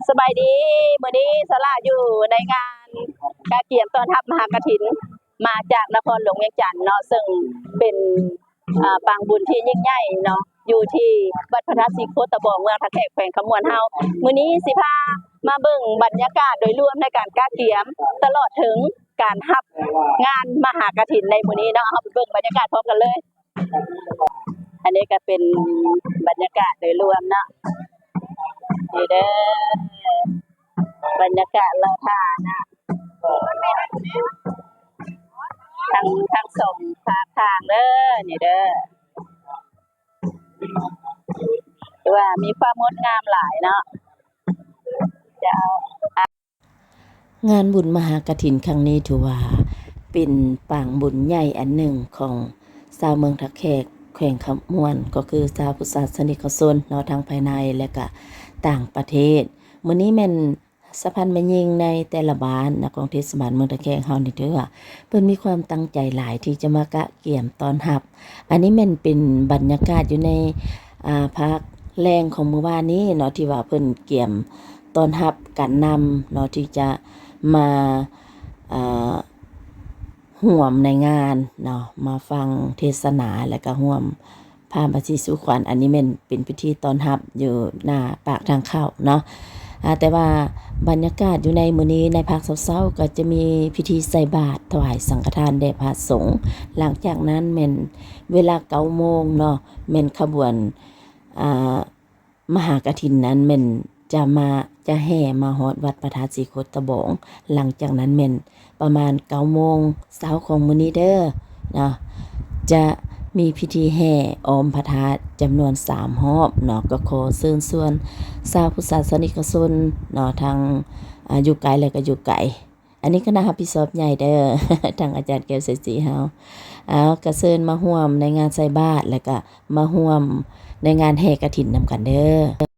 ສະບາຍດີ ມື້ນີ້ສາລາຢູ່ໃນງານກະກຽມຕ້ອນຮັບມະຫາກະຖິນ ມາຈາກນະຄອນຫຼວງວຽງຈັນເນາະ ເຊິ່ງເປັນ ອ່າ ປາງບຸນທີ່ຍິ່ງໃຫຍ່ເນາະ ຢູ່ທີ່ວັດພະທາດສີໂຄດຕະບອງ ເມືອງທ່າແຂກ ແຂວງຄຳມ່ວນເຮົາ. ມື້ນີ້ຊິພາມາເບິ່ງບັນຍາກາດໂດຍລວມໃນການກະກຽມ ຕະຫຼອດເຖິງການຮັບງານມະຫາກະຖິນໃນມື້ນີ້ເນາະ. ເຮົາໄປເບິ່ງບັນຍາກາດພ້ອມກັນເລີຍ. ອັນນີ້ກໍເປັນບັນຍາກາດໂດຍລວມເນາະ ນີ້ເດີ ບັນຍາກາດລາວທ່ານະ ທັງ ທັງສອງຂ້າງທາງເດີ ນີ້ເດີ ຖືວ່າມີຄວາມງົດງາມຫຼາຍເນາະ ເຈົ້າ. ງານບຸນມະຫາກະຖິນຄັ້ງນີ້ຖືວ່າເປັນປາງບຸນໃຫຍ່ອັນໜຶ່ງຂອງຊາວເມືອງທ່າແຂກ ແຂວງຄຳມ່ວນ ກໍຄືຊາວພຸດສາສະນິກະຊົນເນາະ ທັງພາຍໃນ ແລະກະຕ່າງປະເທດ. ມື້ນີ້ແມ່ນສະພານແມ່ຍິງໃນແຕ່ລະບ້ານນະ ຂອງເທດສະບານເມືອງທ່າແຂກເຮົານີ້ ຖືວ່າເພິ່ນມີຄວາມຕັ້ງໃຈຫຼາຍທີ່ຈະມາກະກຽມຕ້ອນຮັບ. ອັນນີ້ແມ່ນເປັນບັນຍາກາດຢູ່ໃນ ອ່າ ພາກແລງຂອງມື້ວານນີ້ເນາະ ທີ່ວ່າເພິ່ນກຽມຕ້ອນຮັບການນຳເນາະ ທີ່ຈະມາ ອ່າ ຮ່ວມໃນງານເນາະ ມາຟັງເທດສະໜາ ແລະກະຮ່ວມພາບາສີສູ່ຂວັນ. ອັນນີ້ແມ່ນເປັນພິທີຕ້ອນຮັບຢູ່ໜ້າປາກທາງເຂົ້າເນາະ. ອ່າ ແຕ່ວ່າບັນຍາກາດຢູ່ໃນມື້ນີ້ ໃນພາກເຊົ້າໆ ກໍຈະມີພິທີໃສ່ບາດຖວາຍສັງຄະທານແດ່ພະສົງ. ຫຼັງຈາກນັ້ນແມ່ນເວລາເກົ້າໂມງເນາະ ແມ່ນຂະບວນ ອ່າ ມະຫາກະຖິນນັ້ນແມ່ນຈະມາ ຈະແຫ່ມາຮອດວັດພະທາດສີໂຄດຕະບອງ. ຫຼັງຈາກນັ້ນແມ່ນປະມານເກົ້າໂມງເຊົ້າຂອງມື້ນີ້ເດີເນາະ ຈະມີພິທີແຫ່ອ້ອມພະທາດຈຳນວນສາມຮອບເນາະ. ກໍຂໍເຊີນຊວນຊາວພຸດສາສະນິກະຊົນເນາະ ທັງ ອ່າ ຢູ່ໃກ້ ແລະກະຢູ່ໄກ. ອັນນີ້ຄະນະຮັບຜິດຊອບໃຫຍ່ເດີ ທາງອາຈານແກ້ວໄຊສີເຮົາ. ເອົາ ກະເຊີນມາຮ່ວມໃນງານໃສ່ບາດ ແລະກະມາຮ່ວມໃນງານແຫ່ກະຖິນນຳກັນເດີ.